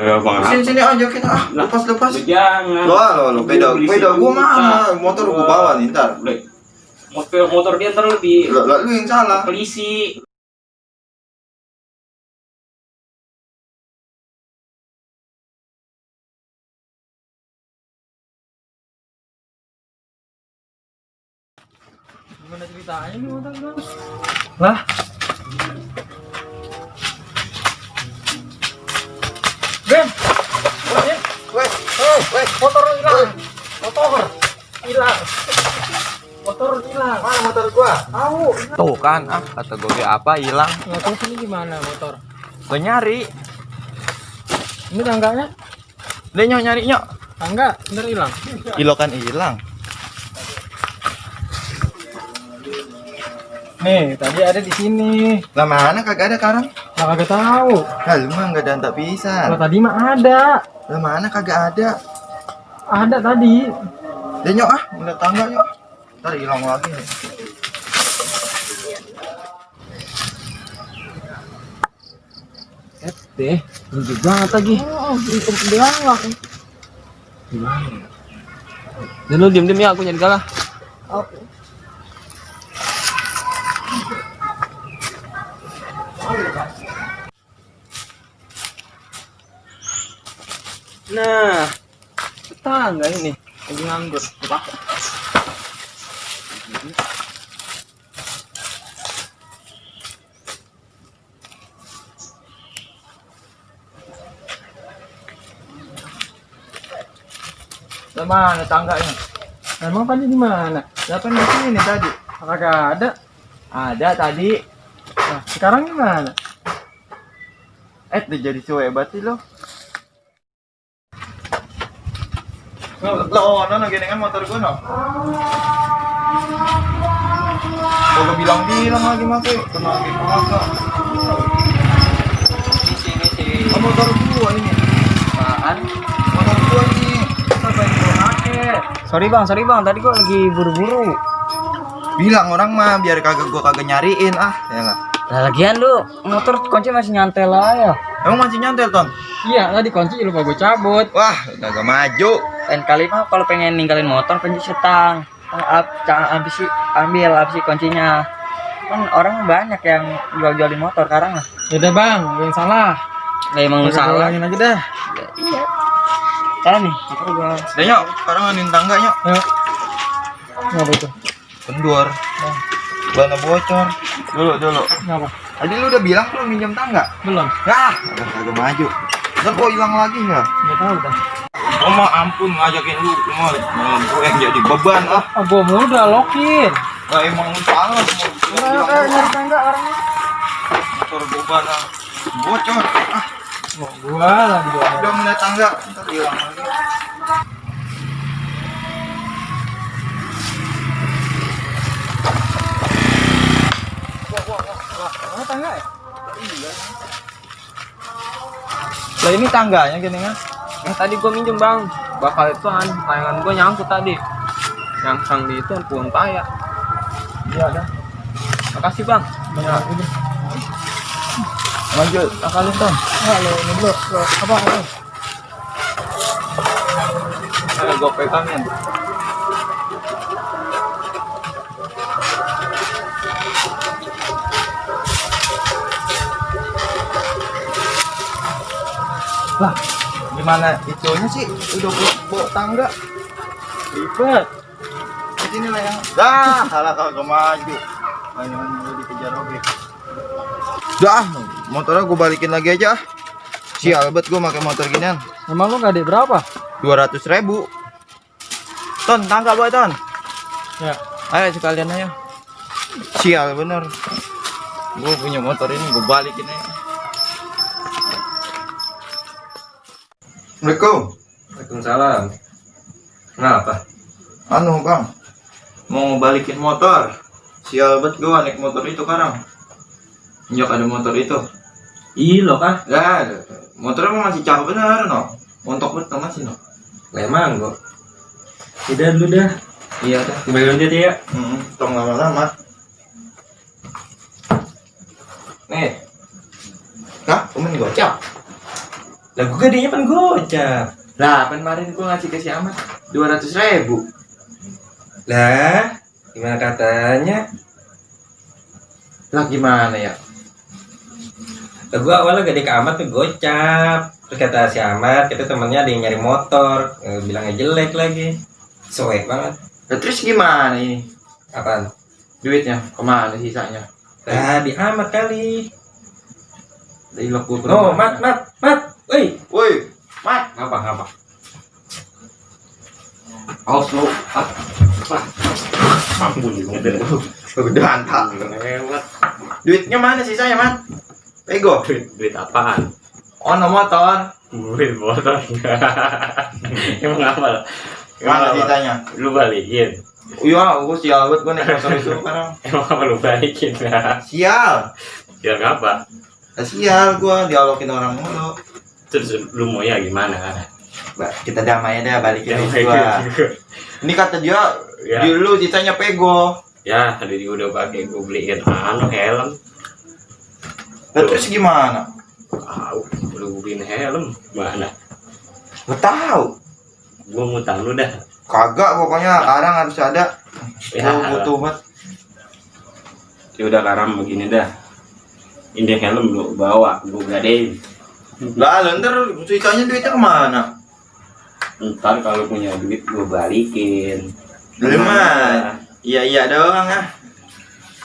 Bang. Sini aja kita lepas. Jangan. Lo beda gua mana? Motor gua bawa nih ntar. Motor dia ntar lebih. Lu yang salah. Polisi. Gimana ceritanya nih motor gua? Lah. Ben. Weh, motor hilang. Motor hilang. Mana motor gua? Tahu. Tuh kan, kata gue apa hilang. Nggak tahu sini gimana motor. Gue nyari. Ini tangganya? Dia nyari. Tangga bener hilang. Kilo kan hilang. Nih, tadi ada di sini. Lah mana kagak ada sekarang? Nah, kagak tahu. Lah lu mah enggak ada bisa. Kalau tadi mah ada. Lah mana kagak ada? Ada tadi. Dia nyok udah tangga nyok. Ntar hilang lagi nih. Deh, tinggi banget lagi. Itu hilang. Dan lu diem ya, aku nyari galah. Oke. Nah, tetangga ini lagi nganggur. Mana tangganya? Emang tadi di mana? Siapa di sini tadi? Kagak ada. Ada tadi. Nah, sekarang gimana? Dia jadi cewek hebat sih lo. Lo gini kan motor gue no. Kalau bilang lagi make, kena lagi pakai. Ini sih. Motor gua ini. Apaan? Motor gua ini. Apa yang gua pakai? Sorry bang, tadi gua lagi buru-buru. Bilang orang mah biar gua kagak nyariin ya enggak. Nah, lagian lu motor kunci masih nyantel aja. Emang masih nyantel Ton? Iya, tadi kunci lupa gua cabut. Wah, kagak maju. Lain kali mah kalau pengen ninggalin motor kunci setang. Ambil sih kuncinya. Kan orang banyak yang jual-jualin motor sekarang lah. Ya udah bang, gue yang salah. Lah emang lu salah. Ulangin aja dah. Iya. Salah nih, motor gua. Udah nyok, sekarang nganin tangga nyok. Ayo. Ngapa itu? Kendor. Bana bocor. Dulu. Ngapa? Tadi lu udah bilang lu minjem tangga? Belum. Kagak maju. Ntar kok hilang lagi nggak? Nggak tahu dah. Oh mah ampun ngajakin lu cuma gue yang jadi beban Gua mau udah lokin. Nah emang salah semua. Nyari tangga orangnya. Motor beban bocor. Mau gua lagi gua. Udah mulai tangga ntar hilang lagi. Mana tangga ya? Iya. Lah ini tangganya gini kan? Tadi gua minjem bang. Bakal itu tayangan gua nyangkut tadi. Yang sang di itu pulang taya. Iya ada. Makasih bang. Ya. Lanjut, akalin Ton. Halo, ini bro. Apa? Ayo gue pegangin. Lah, gimana itunya sih? Udah bawa tangga. Ribet. Di sini lah yang. Dah, salah kagak maju. Ayo dikejar oke. Dah, motornya gue balikin lagi aja. Sial bet gue pakai motor ginian. Emang lu gede berapa? 200.000. Ton, tangga buat Ton. Ya. Ayo sekalian aja. Sial bener. Gue punya motor ini gue balikin aja. Assalamualaikum. Waalaikumsalam. Kenapa? Anu Bang, mau balikin motor. Sial bet gue naik motor itu sekarang. Sejak ada motor itu. Iya loh kah? Ya, motornya masih cakep bener no. Untuk bet masih no. Emang kok. Tidak dulu dah. Iya dah. Kembali aja dia. Tong lama-lama. Nih. Kak, temen gocap. Lagu gedenya kan gocap. Lah, kemarin gua ngasih ke si Ahmad 200.000. Lah, gimana katanya? Lah gimana ya? Lagu awalnya gede ke Ahmad tuh gocap. Terus kata si Ahmad, kita temennya ada yang nyari motor, bilangnya jelek lagi. Soek banget. Lah terus gimana ini? Apaan? Duitnya kemana sisanya? Lah, di Ahmad kali. Dari gua ke Oh, rumah. Mat. Woi. Woi, Mat. Ngapa? Awas lu. Ampun nih, Udah antak. lewat. Duitnya mana sisanya, Mat? Pego. Duit apaan? Ono motor. Duit motor. Emang apa? Mana sisanya? Lu balikin. Iya, gua sial banget gua naik motor itu sekarang. Emang apa lu balikin? Sial. Biar ngapa? Sial gua dialokin orang mulu. Terus lu mau ya gimana? Kita damai aja balikin Ya, duit gua. Ini kata dia Ya. dulu sisanya pego. Ya, tadi udah pakai gue beliin helm. Lah terus gimana? Lu beliin helm mana? Gua tahu. Gua ngutang lu dah. Kagak pokoknya sekarang harus ada. Ya, Gua butuh banget. Ya udah karam begini dah. Ini helm lu bawa, gua gadein. Lah, ntar sisanya duitnya kemana? Ntar kalau punya duit gua balikin. Dari mana? Iya doang ah.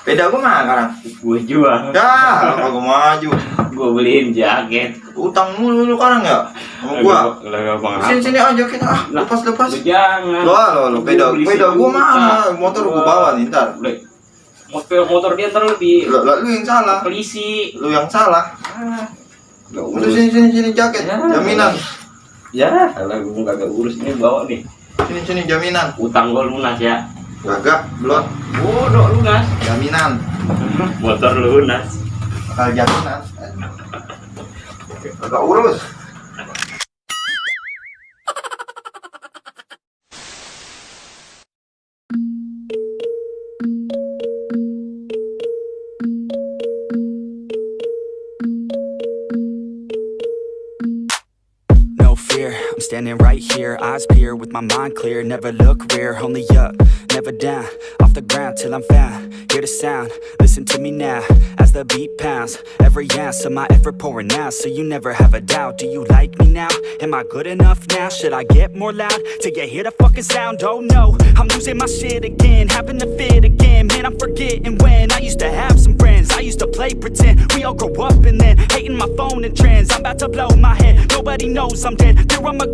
Beda gua mana sekarang? Gua jual. Dah, kalau gua maju. Gua beliin jaket. Utang mulu lu sekarang ya? Sama gua. Lah bang. Sini aja kita ah, lepas. Lu jangan. Lo, beda gua mana? Motor gua bawa nih ntar. Motor dia ntar lebih Lu yang salah. polisi. Lu yang salah. Gak Udah urus. sini jaket, Ya. jaminan. Ya, kalau gua kagak urus ini bawa nih. Sini jaminan. Utang gua lunas ya. Kagak, belum. Bodoh lunas. Jaminan. Motor lunas. Bakal jaminan. Kagak urus. No fear, I'm standing right here, eyes peer with my mind clear, never look rear, only up, never down, off the ground till I'm found, hear the sound, listen to me now, as the beat pounds, every ounce of my effort pouring out, so you never have a doubt, do you like me now, am I good enough now, should I get more loud, till you hear the fucking sound, oh no, I'm losing my shit again, having to fit again, man I'm forgetting when, I used to have some friends, I used to play pretend, we all grow up and then, hating my phone and trends, I'm about to blow my head, nobody knows I'm dead, here I'm a